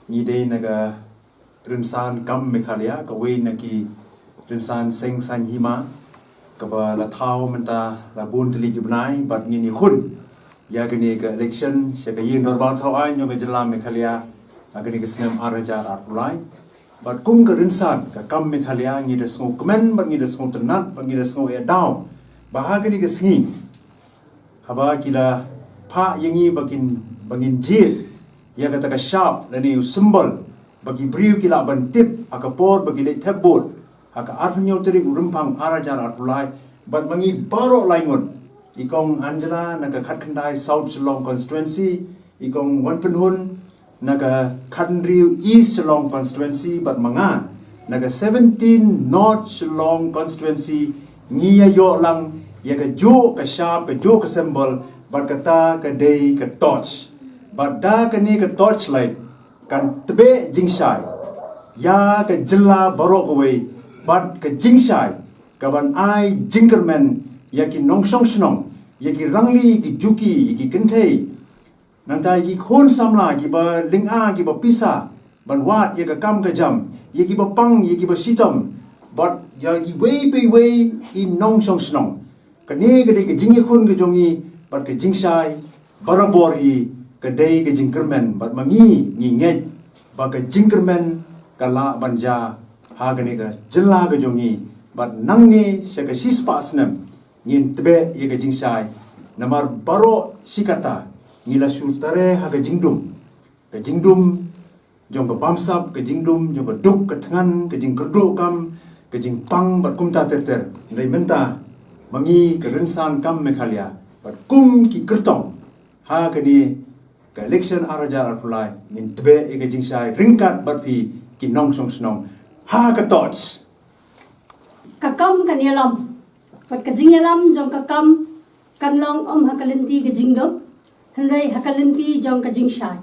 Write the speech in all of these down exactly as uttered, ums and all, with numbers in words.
Ngi dei na ka rynsan kam Meghalaya, kawei na ki rynsan seng saiñ hima, kaba la thaw mynta la bun tylli ki bnai, bad ngin ïakhun ïa kane ka election sha ka ïing dorbar thaw aiñ jong ka jylla Meghalaya ha kane ka snem ar hajar arphew lai. Bad kum ka rynsan ka kam Meghalaya, ngi da sngewkmen, bad ngi da sngewtynnad, bad ngi da sngew ïa daw ba ha kane ka sngi, haba ki la phah ïa ngi ba kin, ba ngin jied ïa kata ka shap lane u symbol, ba ki briew ki lah ban tip ha ka por ba ki leit thep vote ha ka arphew hynñiew tarik u Rymphang ar hajar arphew lai, bad ma ngi baroh lai ngut, i Kong Angela na ka khatkhyndai South Shillong constituency, i Kong Wanpynhun na ka khathynriew East Shillong constituency, bad ma nga na ka seventeen North Shillong constituency, ngi ïa ïoh lang ïa ka juh ka shap, ka juh ka symbol, bad kata ka dei ka torch. Bad da kane ka torchlight kan tbeh jingshai ïa ka jylla baroh kawei, bad ka jingshai ka ban ai jingkyrmen ïa ki nongshong shnong, ïa ki rangli, ki juki, ïa ki kynthei, nangta ïa ki khun samla, kiba lynga, kiba pisa ban wad ïa ka kam ka jam, ïa kiba pang, ïa kiba shitom, bad ïa kiwei pa iwei i nongshong shnong. Kane ka dei ka jingïakhun ka jong ngi, bad ka jingshai barabor hi ka dei ka jingkyrmen, bad ma ngi ngi ngeit ba ka jingkyrmen ka lah ban jia ha kane ka jylla ka jong ngi, bad nangne sha ka shispah snem ngin tbeh ïa ka jingshai. Namar baroh shi katta ngi la shu tare ha ka jingdum, ka jingdum jong ka bamsap, ka jingdum jong ka duk ka thngan, ka jingkyrduh kam, ka jingpang, bad kumta ter ter. Hynrei mynta ma ngi ka rynsan kam Meghalaya, bad kum ki kyrtong ha kane ka election ar hajar arphew lai, ngin tbeh ïa ka jingshai ryngkat bad phi ki nongshong shnong ha ka torch. Ka kam kan ïalam, bad ka jingïalam jong ka kam kan long ym ha ka lynti ka jingduk, hynrei ha ka lynti jong ka jingshai.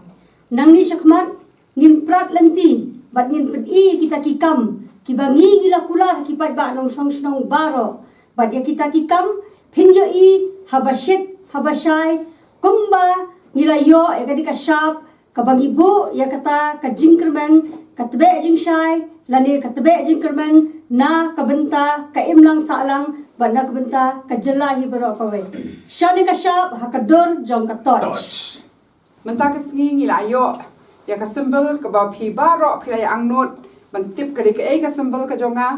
Nangne shakhmat ngin prat lynti bad ngin pyni kita ki kam kiba ngi ngi la kular ha ki paidbah nongshong shnong baroh. Bad ïa kita ki kam phin ïohi haba shit haba shai, kumba ngi la ïoh ïa ka dei ka shap kaba ngi buh ïa kata ka jingkyrmen, ka tbeh jingshai lane ka tbeh jingkyrmen na ka bynta ka imlang sahlang bad na ka bynta ka jylla hi baroh kawei. Shane ka shap ha ka dur jong ka torch. Torch. Mynta ka sngi ngi la ïoh ïa ka symbol kaba phi baroh phi la ïa angnud ban tip ka dei kaei ka symbol ka jong nga.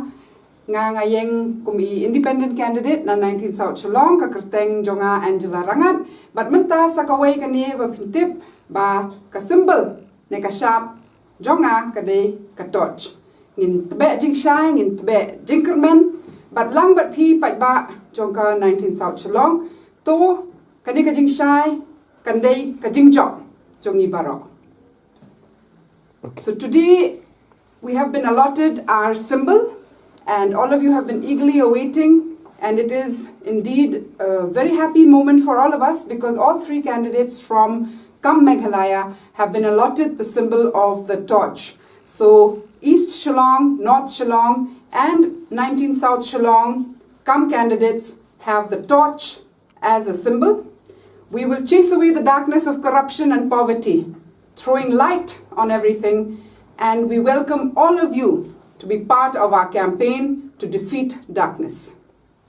Nga nga ïeng kum i independent candidate na nineteen South Shillong, ka kyrteng jong nga Angela Rangat. Bad mynta sa kawei kane ba phin tip ba ka symbol ne ka shap jong nga ka dei ka torch. Ngin tbeh jingshai, ngin tbeh jingkyrmen bad lang bad phi paidbah jong ka nineteen South Shillong. To kane ka jingshai kan dei ka jingjop jong ngi baroh. So today we have been allotted our symbol, and all of you have been eagerly awaiting, and it is indeed a very happy moment for all of us because all three candidates from Kam Meghalaya have been allotted the symbol of the torch. So East Shillong, North Shillong, and nineteen South Shillong Kam candidates have the torch as a symbol. We will chase away the darkness of corruption and poverty, throwing light on everything, and we welcome all of you to be part of our campaign to defeat darkness.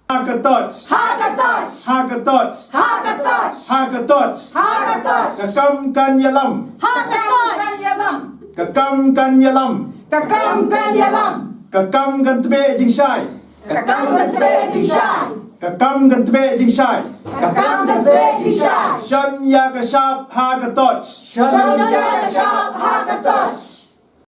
Ha ka torch! Ha ka torch! Ha ka torch! Ha ka torch! Ha ka torch! Ha ka torch! Ka kam kan ïalam! Ha ka torch! Kan ïalam! Ka kam kan ïalam! Ka kam kan ïalam! Ka kam kan tbeh jingshai! Ka kam kan tbeh jingshai! Ka kam kan tbeh jingshai! Ka kam kan tbeh jingshai! Shon ïa ka shap ha ka torch! Shon ïa ka shap ha ka torch!